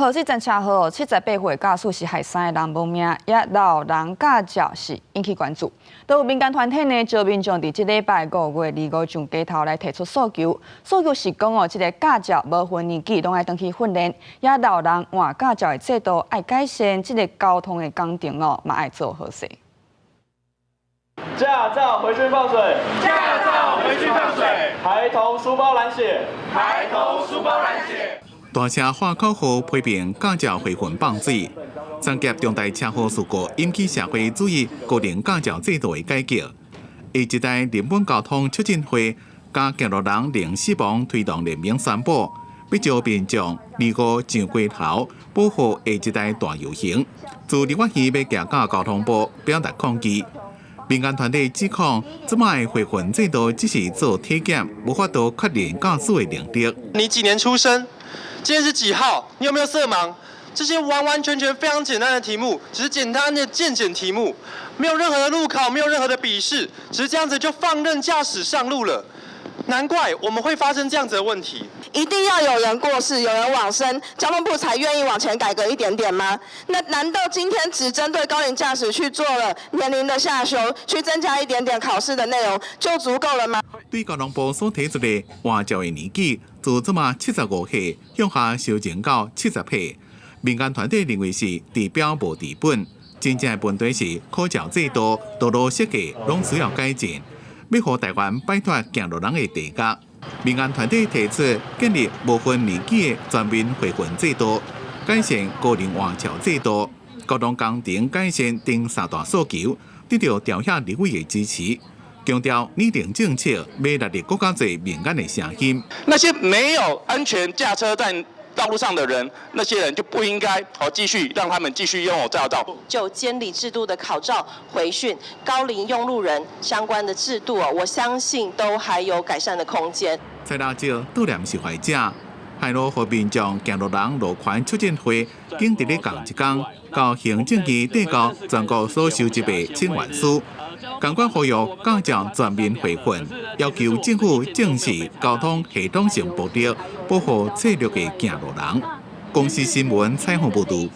好，這陣車禍，78歲駕駛是害三个人無命，也老人駕照是引起關注。都有民間團體呢，招民眾佇這禮拜5月25上街頭來提出訴求，訴求是講哦，這个駕照無分年紀，攏愛轉去訓練，也老人換駕照的制度愛改善，這个交通的工程哦，嘛愛做好勢。駕照回訓放水，駕照回訓放水，孩童書包攔血，孩童書包攔血。大聲喊口號批評駕照回訓放水，欉結重大車禍事故引起社會注意高齡駕照制度的改革。下一代人本交通促進會佮行路人零死亡推動聯名宣布，欲招民眾25上街頭保護下一代大遊行。自立法院欲行到交通部表達抗議。民間團體指控，這擺回訓制度只是做體檢，無法度確認駕駛的能力。你幾年出生？今天是幾號？你有沒有色盲？這些完完全全非常簡單的題目，只是簡單的健檢題目，沒有任何的路考，沒有任何的筆試，只是這樣子就放任駕駛上路了。難怪我們會發生這樣子的問題。一定要有人過世，有人往生，交通部才願意往前改革一點點嗎？那難道今天只針對高齡駕駛去做了年齡的下修，去增加一點點考試的內容就足夠了嗎？對交通部所提出的換照的年紀，自這馬75歲向下修正到70歲。民間團體認為是治標無治本，真正的問題是考照制度、道路設計攏需要改進，欲予台灣擺脫行路人的地獄。民間團體提出建立無分年紀的全面回訓制度，改善高齡換照制度、交通工程改善等三大訴求，得到朝野立委的支持。強調擬定政策欲納入閣較濟民間的聲音。那些沒有安全駕車在道路上的人，那些人就不應該哦繼續讓他們繼續擁有駕照。就監理制度的考照回訓高齡用路人相關的制度哦，我相信都還有改善的空間。蔡拉蕉悼念受害者，海陸和民眾行路人路權促進會，緊佇咧仝一工，到行政院遞交全國所收集的請願書，仝款呼籲駕照全面回訓，要求政府正視交通系統性暴力，保護脆弱的行路人。公視新聞採訪報導。